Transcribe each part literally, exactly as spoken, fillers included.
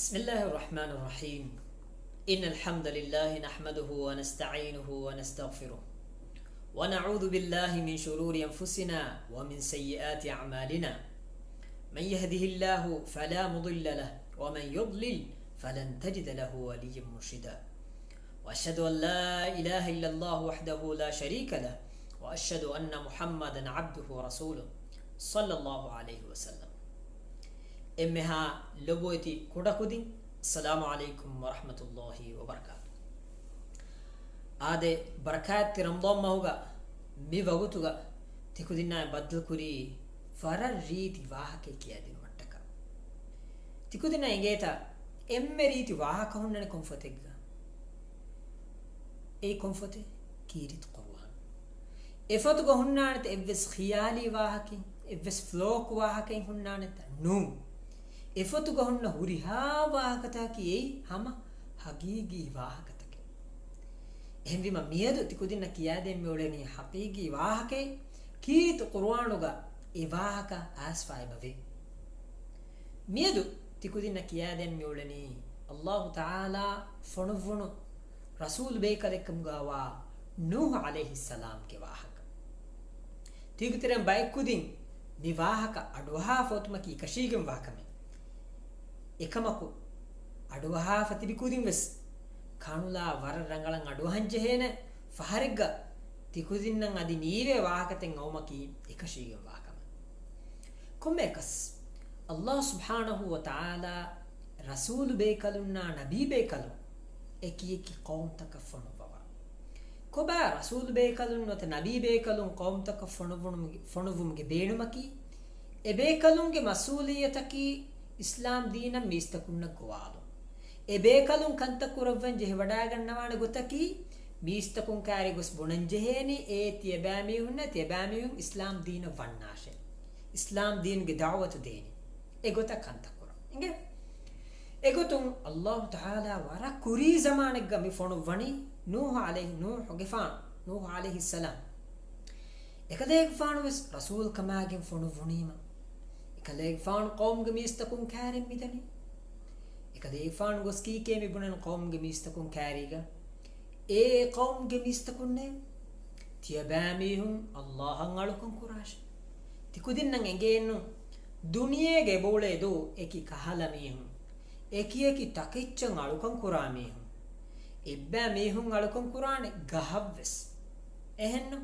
بسم الله الرحمن الرحيم. إن الحمد لله نحمده ونستعينه ونستغفره، ونعوذ بالله من شرور أنفسنا ومن سيئات أعمالنا. من يهده الله فلا مضل له، ومن يضلل فلن تجد له وليا مرشدا. وأشهد أن لا إله إلا الله وحده لا شريك له، وأشهد أن محمدا عبده ورسوله، صلى الله عليه وسلم. އެންމެހާ ލޮބުވެތި ކުޑަކުދިން، އައްސަލާމު ޢަލައިކުމް ވަރަޙްމަތުﷲި ވަބަރަކާތު. އާދެ، ބަރަކާތްތެރި ރަމަޟާން މަހުގަ މި ވަގުތުގަ ތިކުދިންނާއި ބައްދަލުކުރީ ވަރަށް ރީތި ވާހަކައެއް ކިޔާދިނުމަށްޓަކާ. ތިކުދިންނަށް އެނގޭތަ އެންމެ ރީތި ވާހަކަ ހުންނަނީ ކޮން ފޮތެއްގަ؟ އެއީ ކޮން ފޮތެއް؟ ކީރިތި ޤުރުއާން. އެ ފޮތުގަ ހުންނާނެތަ އެއްވެސް ޚިޔާލީ ވާހަކައެއް، އެއްވެސް ފްލޯކް ވާހަކައެއް ހުންނާނެތަ؟ ނޫން. އެ ފޮތުގަ ހުންނަ ހުރިހާ ވާހަކަތަކަކީ އެއީ ހަމަ ޙަޤީޤީ ވާހަކަތަކެއް. އެހެންވީމަ މިއަދު ތިކުދިންނަށް ކިޔާދޭން މިއުޅެނީ ޙަޤީޤީ ވާހަކައެއް، ކީރިތި ޤުރުއާނުގަ އެ ވާހަކަ އައިސްފަ އެބަވޭ. މިއަދު ތިކުދިންނަށް ކިޔާދޭން މިއުޅެނީ ﷲ ތަޢާލާ ފޮނުއްވުނު ރަސޫލު ބޭކަލެއްކަމުގަވާ ނޫޙު ޢަލައިހިއްސަލާމްގެ ވާހަކަ. ތިގުތެރެން ބައެއްކުދިން މި ވާހަކަ އަޑުއަހާފަ އޮތުމަކީ އެކަށީގެންވާ ކަމެއް. އެކަމަކު، އަޑުއަހާފަ ތިބި ކުދިން ވެސް ކަނުލާ ވަރަށް ރަނގަޅަށް އަޑުއަހަން ޖެހޭނެ ފަހަރެއްގަ ތިކުދިންނަށް އަދި ނީވޭ ވާހަކަތައް އައުމަކީ އެކަށީގެންވާ ކަމެއް. ކޮންމެއަކަސް، ﷲ ސުބްޙާނަހޫ ވަތަޢާލާ ރަސޫލު ބޭކަލުންނާ ނަބީ ބޭކަލުން އެކި އެކި ޤައުމުތަކަށް ފޮނުއްވަވާ. ކޮބާ ރަސޫލު ބޭކަލުން ނުވަތަ ނަބީ ބޭކަލުން ޤައުމުތަކަށް ފޮނުއްވުނުމުގެ، ފޮނުއްވުމުގެ ބޭނުމަކީ؟ އެ ބޭކަލުންގެ މަސްއޫލިއްޔަތަކީ އިސްލާމް ދީނަށް މީސްތަކުންނަށް ގޮވާލުން. އެ ބޭކަލުން ކަންތައް ކުރައްވަން ޖެހިވަޑައިގަންނަވާނެ ގޮތަކީ، މީސްތަކުން ކާރި ގޮސް ބުނަން ޖެހޭނީ، އޭ ތިޔަބައިމީހުންނަށް، ތިޔަބައިމީހުން އިސްލާމް ދީނަށް ވަންނާށޭ. އިސްލާމް ދީނުގެ ދަޢުވަތު ދޭނީ. އެގޮތަށް ކަންތައް ކުރަން. އިނގޭ؟ އެގޮތުން ﷲ ތަޢާލާ ވަރަށް ކުރީ ޒަމާނެއްގަ މި ފޮނުއްވަނީ ނޫޙު ޢަލައިހި، ނޫޙުގެފާނު، ނޫޙު ޢަލައިހިއްސަލާމް. އެކަލޭގެފާނު ވެސް ރަސޫލު ކަމާގެން ފޮނުއްވުނީމަ، އެކަލޭގެފާނު ޤައުމުގެ މީސްތަކުން ކާރިން މިދަނީ. އެކަލޭގެފާނު ގޮސް ކީކޭ މިބުނަން ޤައުމުގެ މީސްތަކުން ކާރީގަ؟ އޭ ޤައުމުގެ މީސްތަކުންނޭ! ތިޔަބައިމީހުން ﷲ އަށް އަޅުކަން ކުރާށޭ. ތިކުދިންނަށް އެނގޭނު، ދުނިޔޭގަ އެބައުޅޭ ދޯ އެކި ކަހަލަ މީހުން، އެކި އެކި ތަކެއްޗަށް އަޅުކަން ކުރާ މީހުން. އެއްބައި މީހުން އަޅުކަން ކުރާނެ ގަހަށްވެސް. އެހެންނު؟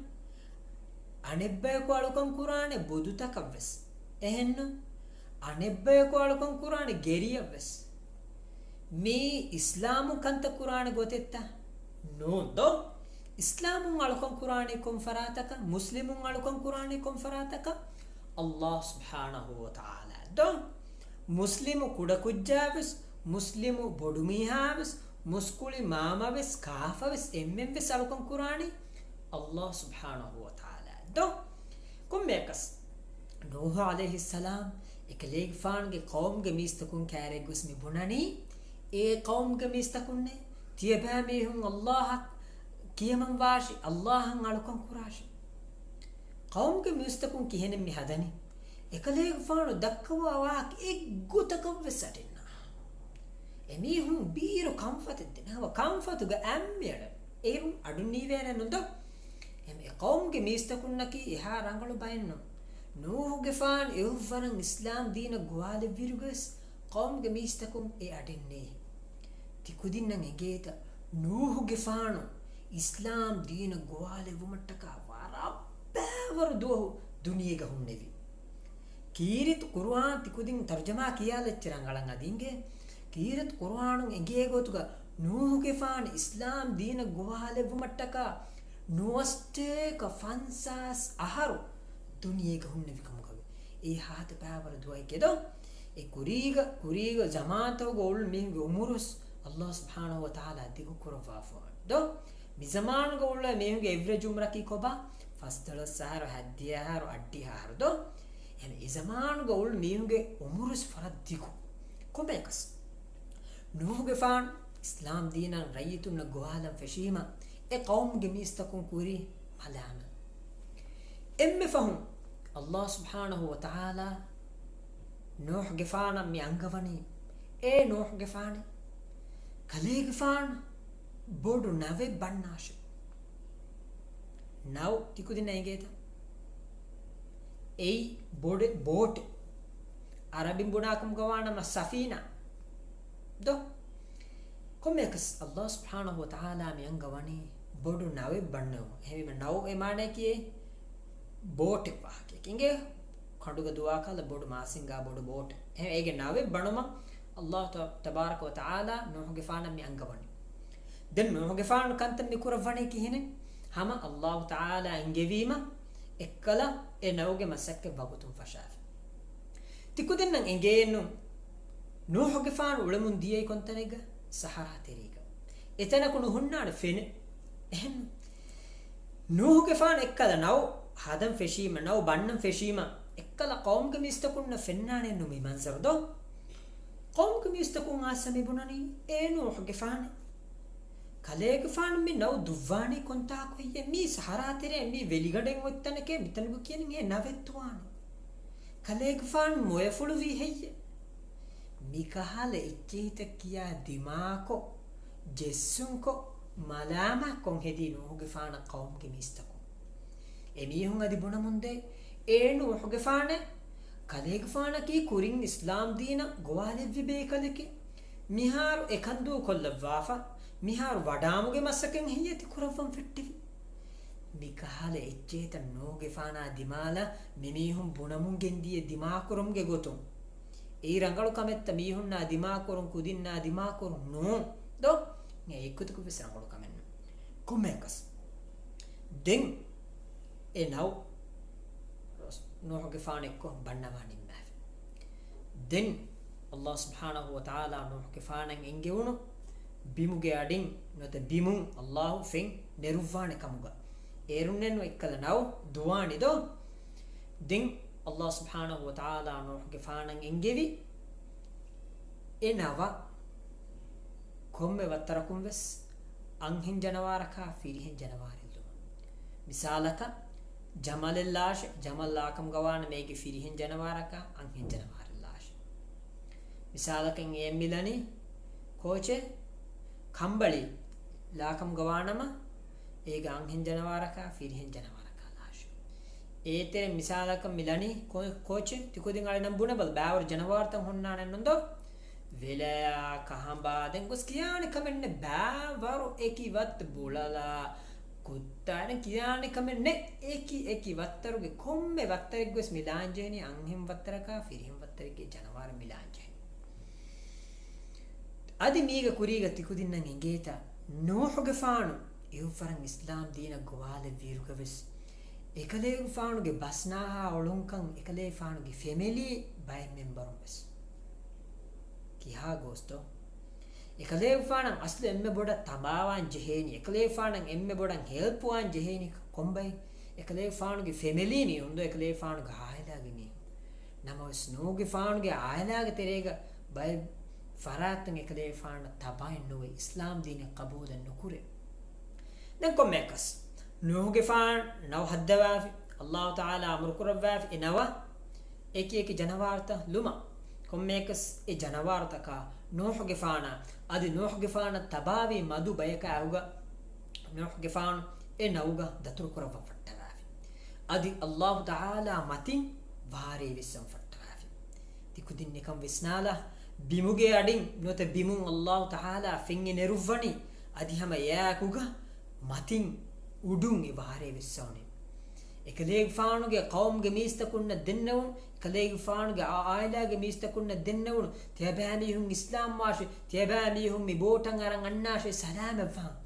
އަނެއްބަޔަކު އަޅުކަން ކުރާނެ ބުދުތަކަށްވެސް. އެހެންނު؟ އަނެއްބަޔަކު އަޅުކަން ކުރާނެ ގެރިއަށްވެސް. މީ އިސްލާމުން ކަންތައް ކުރާނެ ގޮތެއްތަ؟ ނޫން ދޯ؟ އިސްލާމުން އަޅުކަން ކުރާނީ ކޮން ފަރާތަކަށް؟ މުސްލިމުން އަޅުކަން ކުރާނީ ކޮން ފަރާތަކަށް؟ ﷲ ސުބްޙާނަހޫ ވަތަޢާލާ ދޯ؟ މުސްލިމު ކުޑަކުއްޖާވެސް، މުސްލިމު ބޮޑުމީހާވެސް، މުސްކުޅި މާމަވެސް، ކާފަވެސް، އެންމެންވެސް އަޅުކަން ކުރާނީ ﷲ ސުބްޙާނަހޫ ވަތަޢާލާ ދޯ؟ ކޮންމެއަކަސް، ނޫޙު ޢަލައިހިއްސަލާމް އެކަލޭގެފާނުގެ ޤައުމުގެ މީސްތަކުން ކާރި ގޮސް މި ބުނަނީ، އޭ ޤައުމުގެ މީސްތަކުންނޭ! ތިޔަބައިމީހުން ﷲ އަށް ކިޔަމަންވާށި، ﷲ އަށް އަޅުކަން ކުރާށި. ޤައުމުގެ މީސްތަކުން ކިހިނެއް މި ހަދަނީ؟ އެކަލޭގެފާނު ދައްކަވާ ވާހަކަ އެއްގޮތަކަށްވެސް އަޑެއް ނާ. އެމީހުން ބީރު ކަންފަތެއް ދެން ހަމަ ކަންފަތުގަ އަތް މިއަޅަން. އޭރުން އަޑުން ނީވޭނެ ނުދޯ؟ އެމެ ޤައުމުގެ މީސްތަކުންނަކީ އެހާ ރަނގަޅު ބައެއްނު. ނޫޙުގެފާނު އެއުއްވަރަން އިސްލާމް ދީނަށް ގޮވާލެއްވިއިރުގަވެސް ޤައުމުގެ މީސްތަކުން އެ އަޑެއް ނޭ. ތިކުދިންނަށް އެނގޭތަ ނޫޙުގެފާނު އިސްލާމް ދީނަށް ގޮވާލެއްވުމަށްޓަކާ ވަރަށް ބައިވަރު ދުވަހު ދުނިޔޭގަ ހުންނެވި؟ ކީރިތި ޤުރުއާން ތިކުދިން ތަރުޖަމާ ކިޔާލައްޗެ ރަނގަޅަށް އަދި އިނގޭ. ކީރިތި ޤުރުއާނުން އެނގޭ ގޮތުގަ ނޫޙުގެފާނު އިސްލާމް ދީނަށް ގޮވާލެއްވުމަށްޓަކާ ނުވަސްޓޭކަ ފަންސާސް އަހަރު ދުނިޔޭގަ ހުންނެވި ކަމުގަވޭ. އެ ހާދަ ބައިވަރު ދުވަހެއްގެ ދޯ؟ އެ ކުރީގަ، ކުރީގަ ޒަމާންތަކުގަ އުޅުނު މީހުންގެ އުމުރުސް ﷲ ސުބްޙާނަހޫ ވަތަޢާލާ ދިގު ކުރައްވާފަ ދޯ؟ މި ޒަމާނުގަ އުޅޭ މީހުންގެ އެވްރެޖް އުމުރަކީ ކޮބާ؟ ފަސްދޮޅަސް އަހަރު، ހަތްދިހަ އަހަރު، އަށްޑިހަ އަހަރު ދޯ؟ އެހެން އެ ޒަމާނުގަ އުޅުނު މީހުންގެ އުމުރުސް ފަރަށް ދިގު. ކޮބަޔަކަސް؟ ނޫޙުގެފާނު އިސްލާމް ދީނަށް ރައްޔިތުންނަށް ގޮވާލަން ފެށީމަ، އެ ޤައުމުގެ މީސްތަކުން ކުރީ މަލާމަތް. އެންމެ ފަހުން ﷲ ސުބްޙާނަހޫ ވަތަޢާލާ ނޫޙުގެފާނަށް މި އަންގަވަނީ އޭ ނޫޙުގެފާނޭ، ކަލޭގެފާނު ބޮޑު ނަވެއް ބަންނާށޭ. ނައު ތިކުދިންނަށް އެނގޭތަ؟ އެއީ ބޮޑެއް، ބޯޓެއް. އަރަބިން ބުނާކަމުގަ ވާނަމަ ސަފީނާ ދޯ؟ ކޮންމެއަކަސް ﷲ ސުބްޙާނަހޫ ވަތަޢާލާ މި އަންގަ ވަނީ ބޮޑު ނަވެއް ބަންނެވުމަށް. އެހެންވީމަ ނައު އެ މާނައަކީ ބޯޓެއް ވާހަކައެކޭ. އިނގޭ ކަނޑުގަ ދުވާކަށް ބޮޑު މާސިންގާ ބޮޑު ބޯޓެއް. އެހެން އޭގެ ނަވެއް ބަނުމަށް ﷲ ތަ-، ތަބާރަކަ ވަތަޢާލާ ނޫޙުގެފާނަށް މި އަންގަވަނީ. ދެން ނޫޙުގެފާނު ކަންތައް މި ކުރައްވަނީ ކިހިނެއް؟ ހަމަ ﷲ ތަޢާލާ އެންގެވީމަ އެއްކަލަ އެ ނައުގެ މަސައްކަތް ވަގުތުން ފަށާފި. ތިކުދިންނަށް އެނގޭނު ނޫޙުގެފާނު އުޅެމުން ދިޔައީ ކޮންތަނެއްގަ؟ ސަހަރާ ތެރޭގަ. އެތަނަކު ނުހުންނާނެ ފެނެއް. އެހެން ނޫޙުގެފާނު އެއްކަލަ ނައު ހަދަން ފެށީމަ، ނައު ބަންނަން ފެށީމަ، އެއްކަލަ ޤައުމުގެ މީސްތަކުންނަށް ފެންނާނެއްނު މި މަންޒަރު ދޯ؟ ޤައުމުގެ މީސްތަކުން އާސަ މި ބުނަނީ އޭ ނޫޙުގެފާނޭ، ކަލޭގެފާނު މި ނައު ދުއްވާނީ ކޮންތާކު ހެއްޔޭ؟ މީ ސަހަރާ ތެރޭ، މީ ވެލިގަނޑެއް އޮތް ތަނެކޭ، މިތަނުގަ ކިޔަނީ އޭ ނަވެއް ދުވާނީ. ކަލޭގެފާނު މޮޔަފުޅުވީ ހެއްޔޭ؟ މިކަހަލަ އެއްޗެހިތައް ކިޔާ ދިމާކޮށް، ޖެއްސުންކޮށް، މަލާމާތްކޮށް ހެދީ ނޫޙުގެފާނަށް ޤައުމުގެ މީސްތަކުން. އެމީހުން އަދި ބުނަމުންދޭ، އޭ ނޫޙުގެފާނޭ، ކަލޭގެފާނަކީ ކުރިން އިސްލާމް ދީނަށް ގޮވާލެއްވި ބޭކަލެކޭ. މިހާރު އެކަން ދޫކޮށްލައްވާފަ، މިހާރު ވަޑާމުގެ މަސައްކަތް ހެއްޔޭ ތި ކުރައްވަން ފެއްޓެވީ؟ މިކަހަލަ އެއްޗެހިތައް ނޫޙުގެފާނާ ދިމާލަށް މިމީހުން ބުނަމުން ގެންދިޔަ ދިމާކުރުމުގެ ގޮތުން. އެއީ ރަނގަޅު ކަމެއްތަ މީހުންނާ ދިމާކުރުން، ކުދިންނާ ދިމާކުރުން ނޫން ދޯ؟ އެއީ އެއްގޮތަކު ވެސް ރަނގަޅު ކަމެއް ނޫން. ކޮންމެއަކަސް ދެން އެ ނައު ނޫޙުގެފާނެއްކޮށް ބަންނަވާ ނިންމާފި. ދެން ﷲ ސުބްޙާނަހޫ ވަތަޢާލާ ނޫޙުގެފާނަށް އެންގެވުނު ބިމުގެ އަޑިން ނުވަތަ ބިމުން ﷲ ފެން ނެރުއްވާނެ ކަމުގަ. އޭރުންނެއްނު އެއްކަލަ ނައު ދުވާނީ ދޯ؟ ދެން ﷲ ސުބްޙާނަހޫ ވަތަޢާލާ ނޫޙުގެފާނަށް އެންގެވި އެ ނަވަށް ކޮންމެ ވައްތަރަކުން ވެސް އަންހެން ޖަނަވާރަކާ ފިރިހެން ޖަނަވާރެއް ލުމަށް. މިސާލަކަށް، ޖަމަލެއް ލާށޭ، ޖަމަލް ލާކަމުގަ ވާނަމަ އޭގެ ފިރިހެން ޖަނަވާރަކާ އަންހެން ޖަނަވާރެއް ލާށޭ. މިސާލަކަށް އެއަށް މިލަނީ ކޯޗެއް، ކަނބަޅި ލާކަމުގަ ވާނަމަ އޭގެ އަންހެން ޖަނަވާރަކާ ފިރިހެން ޖަނަވާރަކާ ލާށޭ. އޭތެރެ މިސާލަކަށް މިލަނީ ކޯ-، ކޯޗެއް، ތި ކުދިން އަޅެންނަށް ބުނެބަލަ، ބާވަރު ޖަނަވާރުތައް ހުންނާނެ ނުންދޯ؟ ވެލަޔާ، ކަހަނބާ، ދެން ގޮސް ކިޔާނެ ކަމެއް ނެތް. ބާވަރު އެކި ވައްތަ ބުޅަލާ، ކުއްތާ، ދެން ކިޔާނެ ކަމެއް ނެތް. އެކި އެކި ވައްތަރުގެ ކޮންމެ ވައްތަރެއްގެ ވެސް މި ލާންޖެހެނީ އަންހެން ވައްތަރަކާ ފިރިހެން ވައްތަރެއްގެ ޖަނަވާރު މި ލާންޖެހެނީ. އަދި މީގެ ކުރީގަ ތިކުދިންނަށް އެނގޭތަ، ނޫޙުގެފާނު އިއުއްވަރަށް އިސްލާމް ދީނަށް ގޮވާލެއްވިއިރުގަ ވެސް، އެކަލޭގެފާނުގެ ބަސްނާހާ އޮޅުންކަން އެކަލޭގެފާނުގެ ފެމެލީ ބައެއް މެމްބަރުން ވެސް. ކިހާ ގޯސްތޯ؟ އެކަލޭގެފާނަށް އަސްލު އެންމެ ބޮޑަށް ތަބާވާން ޖެހޭނީ، އެކަލޭގެފާނަށް އެންމެ ބޮޑަށް ހެލްޕްވާން ޖެހޭނީ ކޮންބައެއް؟ އެކަލޭގެފާނުގެ ފެމެލީ މީހުން ދޯ، އެކަލޭގެފާނުގެ އާއިލާގެ މީހުން. ނަމަވެސް ނޫގެފާނުގެ އާއިލާގެ ތެރޭގަ ބައެއް ފަރާތުން އެކަލޭގެފާނަށް ތަބާއެއް ނުވެ، އިސްލާމް ދީނެއް ޤަބޫލެއް ނުކުރޭ. ދެން ކޮންމެއަކަސް ނޫހުގެފާން ނައު ހައްދަވާފި، ﷲ ތަޢާލާ އަމުރު ކުރައްވާފި އެ ނަވަށް އެކި އެކި ޖަނަވާރުތައް ލުމަށް. ކޮންމެއަކަސް އެ ޖަނަވާރުތަކާ ނޫހުގެފާނަށް އަދި ނޫހުގެފާނަށް ތަބާވީ މަދު ބަޔަކާ އެކުގަ ނޫހުގެފާނު އެ ނައުގަ ދަތުރު ކުރައްވަން ފައްޓަވާފި. އަދި ﷲ ތަޢާލާ މަތިން ވާރޭ ވެއްސަން ފައްޓަވާފި. ތިކުދިން ނިކަން ވިސްނާލާ، ބިމުގެ އަޑިން ނުވަތަ ބިމުން ﷲ ތަޢާލާ ފެން އެ ނެރުއްވަނީ، އަދި ހަމަ އެއާއެކުގަ މަތިން އުޑުން އެ ވާރޭ ވެއްސަވަނީ. އެކަލޭގެފާނުގެ ޤައުމުގެ މީސްތަކުންނަށް ދެންނެވުނު، އެކަލޭގެފާނުގެ އާ-، އާއިލާގެ މީސްތަކުންނަށް ދެންނެވުނު، ތިޔަބައިމީހުން އިސްލާމްވާށޭ، ތިޔަބައިމީހުން މި ބޯޓަށް އަރަން އަންނާށޭ، ސަލާމަތްވާން.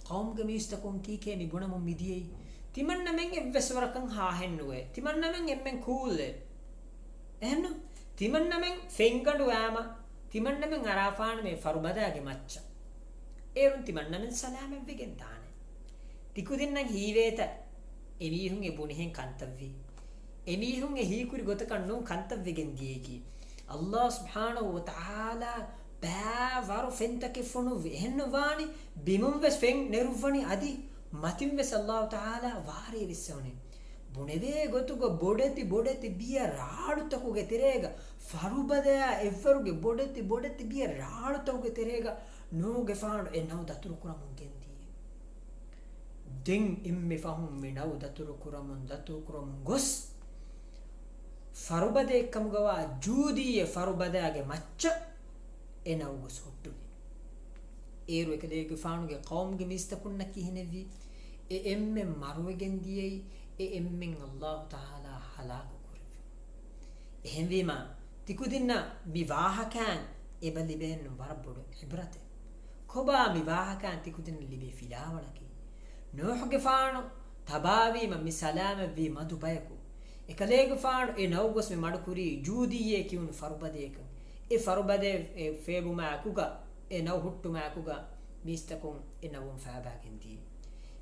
ޤައުމުގެ މީސްތަކުން ކީކޭ މި ބުނަމުން މިދިޔައީ؟ ތިމަންނަމެން އެއްވެސް ވަރަކަށް ހާހެއްނުވޭ. ތިމަންނަމެން އެންމެން ކޫލްއޭ. އެހެންނު؟ ތިމަންނަމެން ފެންގަނޑު އައިމަ، ތިމަންނަމެން އަރާފާނަމޭ ފަރުބަދާގެ މައްޗަށް. އޭރުން ތިމަންނަމެން ސަލާމަތްވެގެން ދާނެ. ތިކުދިންނަށް ހީވޭތަ؟ އެމީހުން އެ ބުނިހެން ކަންތައްވީ. އެމީހުން އެ ހީކުރި ގޮތަކަށް ނޫން ކަންތައްވެގެން ދިޔައީކީ. ﷲ ސުބްޙާނަހޫ ވަތަޢާލާ ބައިވަރު ފެންތަކެއް ފޮނުއްވި. އެހެންނު ވާނީ، ބިމުން ވެސް ފެން ނެރުއްވަނީ، އަދި މަތިން ވެސް ﷲ ތަޢާލާ ވާރޭ ވެއްސަވަނީ. ބުނެވޭ ގޮތުގަ ބޮޑެތި ބޮޑެތި ބިޔަ ރާޅުތަކުގެ ތެރޭގަ، ފަރުބަދަޔާ އެއްވަރުގެ ބޮޑެތި ބޮޑެތި ބިޔަ ރާޅުތަކުގެ ތެރޭގަ ނޫހުގެފާނު އެ ނައު ދަތުރު ކުރަމުން ގެންދިޔަ. ދެން އެންމެ ފަހުން މި ނައު ދަތުރު ކުރަމުން، ދަތުރު ކުރަމުން ގޮސް، ފަރުބަދައެއްކަމުގަވާ ޖޫދީއެއް ފަރުބަދައިގެ މައްޗަށް އެ ނައު ގޮސް ހުއްޓުވި. އޭރު އެކަލޭގެފާނުގެ ޤައުމުގެ މީސްތަކުންނަށް ކިހިނެއްވީ؟ އެ އެންމެން މަރުވެގެން ދިޔައީ، އެ އެންމެން އައްލާހު ތަޢާލާ ހަލާކު ކުރެއްވި. އެހެންވީމާ، ތިކުދިންނަށް މި ވާހަކައިން އެބަ ލިބޭން ވަރަށް ބޮޑު ޢިބްރަތެއް. ކޮބާ މި ވާހަކައިން ތިކުދިންނަށް ލިބޭ ފިލާވަޅަކީ؟ ނޫޙުގެފާނު ތަބާވީމަ މި ސަލާމަތްވީ މަދު ބަޔަކު. އެކަލޭގެފާނު އެ ނައު ގޮސް މި މަޑުކުރީ ޖޫދީއޭ ކިޔުނު ފަރުބަދަޔަކަށް. އެ ފަރުބަދަ އެ ފޭބުމާ އެކުގަ، އެ ނައު ހުއްޓުމާ އެކުގަ މީސްތަކުން އެ ނައުން ފައިބާގެން ދިޔަ.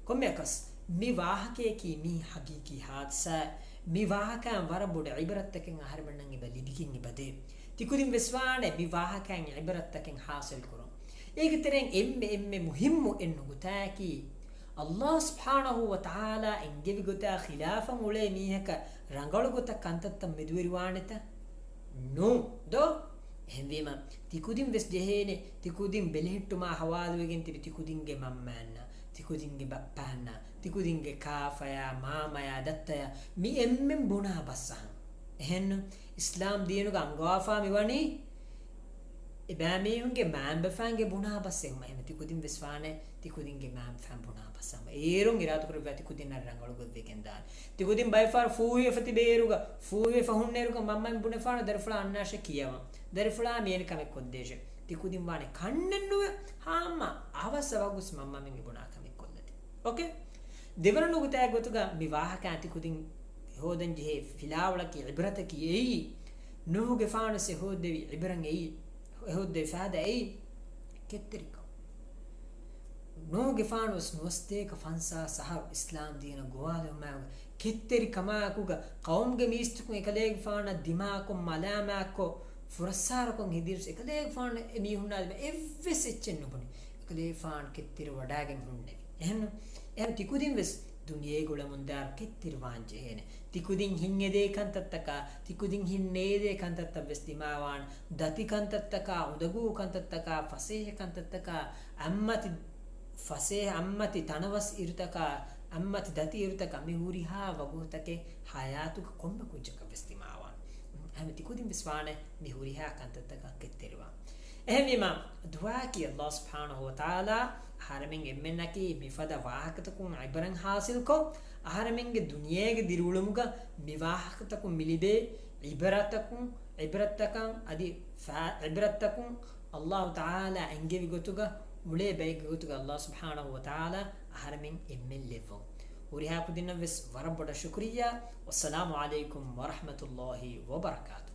ކޮންމެއަކަސް، މި ވާހަކަޔަކީ މީ ޙަޤީޤީ ޙާދިސާ. މި ވާހަކައިން ވަރަށް ބޮޑު ޢިބްރަތްތަކެއް އަހަރެމެންނަށް އެބަ ލިބިގެން އެބަދޭ. ތިކުދިން ވެސް ވާނެ މި ވާހަކައިން ޢިބްރަތްތަކެއް ޙާޞިލް ކުރަން. އޭގެ ތެރެއިން އެންމެ އެންމެ މުހިއްމު އެއް ނުކުތާއަކީ، އައްލާހު ސުބްޙާނަހޫ ވަތަޢާލާ އެންގެވި ގޮތާ ޚިލާފަށް އުޅޭ މީހަކަށް ރަނގަޅު ގޮތަށް ކަންތައްތައް މެދުވެރިވާނެތަ؟ ނޫން ދޯ؟ އެހެންވީމަ، ތިކުދިން ވެސް ޖެހޭނެ، ތިކުދިން ބެލެހެއްޓުމާ ހަވާލުވެގެން ތިބި ތިކުދިންގެ މަންމައަންނަ، ތިކުދިންގެ ބައްޕައަންނަ، ތިކުދިންގެ ކާފަޔާ، މާމަޔާ، ދައްތަޔާ، މި އެންމެން ބުނާ ބަސް އަހަން. އެހެންނު، އިސްލާމް ދީނުގަ އަންގަވާފާ މިވަނީ، އެބައިމީހުންގެ މައިންބަފައިންގެ ބުނާ ބަސް އެހުމަ. އެހެން ތިކުދިން ވެސް ވާނެ، ތިކުދިންގެ މައިންބަފައިން ބުނާ ބަސް ހަމަ. އޭރުން އިރާދަކުރެއްވިޔާ ތިކުދިންނަށް ރަނގަޅު ގޮތްވެގެން ދާނެ. ތިކުދިން ބައެއް ފަހަރު ފޫހިވެފަ ތިބޭ އޭރުގަ، ފޫހިވެފަ ހުންނަ އޭރުގަ މަންމައިން ބުނެފާނެ ދަރިފުޅާ އަންނާށޭ ކިޔަވަން. ދަރިފުޅާ މިއެނި ކަމެއް ކޮށްދޭށޭ. ތިކުދިން ވާނެ ކަންނެއް ނުވެ، ހާމަ އަވަސް އަވަހަށް ގޮސް މަންމަމެން އެ ބުނާ ކަމެއް ކޮށްލަދޭ. އޯކޭ؟ ދެވަނަ ނުކުތާއެއް ގޮތުގަ މި ވާހަކަ ތިކުދިން ހޯދަން ޖެހޭ ފިލާވަޅަކީ، ޢިބްރަތަކީ އެއީ، ނޫޙުގެފާނު އެ ހޯއްދެވި ޢިބްރަތް އެއީ، އެ ހޯއްދެވި ފާއިދާ އެއީ، ކެތްތެރިކަން. ނޫޙުގެފާނު ވެސް ނުވަސަތޭކަ ފަންސާސް އަހަރު އިސްލާމް ދީނަށް ގޮވާލުމާއެކު، ކެތްތެރިކަމާއެކުގަ ޤައުމުގެ މީސްތަކުން އެކަލޭގެފާނަށް ދިމާކޮށް، މަލާމާތްކޮށް، ފުރައްސާރަކޮށް ހެދިޔަސް އެކަލޭގެފާނު އެ މީހުންނާ ދިމާ އެއްވެސް އެއްޗެއް ނުބުނި. އެކަލޭގެފާނު ކެތްތެރިވަޑައިގެން ހުންނެވި. އެހެންނު؟ އެހެން ތިކުދިން ވެސް ދުނިޔޭގަ އުޅެމުންދާއިރު ކެތްތެރި ވާން ޖެހޭނެ. ތިކުދިން ހިތްއެދޭ ކަންތައްތަކާ، ތިކުދިން ހިތް ނޭދޭ ކަންތައްތައް ވެސް ދިމާވާން. ދަތި ކަންތައްތަކާ، އުނދަގޫ ކަންތައްތަކާ، ފަސޭހަ ކަންތައްތަކާ، އަތްމަތި، ފަސޭހަ އަތްމަތި ތަނަވަސް އިރުތަކާ، އަތްމަތި ދަތި އިރުތަކާ، މި ހުރިހާ ވަގުތުތަކެއް ޙަޔާތުގެ ކޮންމެ ކުއްޖަކަށް ވެސް ދިމާވާން. ހަމަ ތިކުދިން ވެސް ވާނެ މި ހުރިހާ ކަންތައްތަކާ ކެތްތެރިވާން. އެހެންވީމާ، ދުޢާއަކީ އައްލާހު ސުބްޙާނަހޫ ވަތަޢާލާ އަހަރެމެން އެންމެންނަކީ މިފަދަ ވާހަކަތަކުން ޢިބްރަތް ޙާޞިލްކޮށް، އަހަރެމެންގެ ދުނިޔޭގެ ދިރިއުޅުމުގަ މި ވާހަކަތަކުން މި ލިބޭ ޢިބްރަތަކުން، ޢިބްރަތްތަކަން އަދި ފާ-، ޢިބްރަތްތަކުން އައްލާހު ތަޢާލާ އެންގެވި ގޮތުގަ އުޅޭ ބައެއްގެ ގޮތުގަ އައްލާހު ސުބްޙާނަހޫ ވަތަޢާލާ އަހަރެމެން އެންމެން ލެއްވުން. ހުރިހާ ކުދިންނަށް ވެސް ވަރަށް ބޮޑަށް ޝުކުރިއްޔާ. ވައްސަލާމު ޢަލައިކުމް ވަރަޙްމަތުﷲި ވަބަރަކާތު.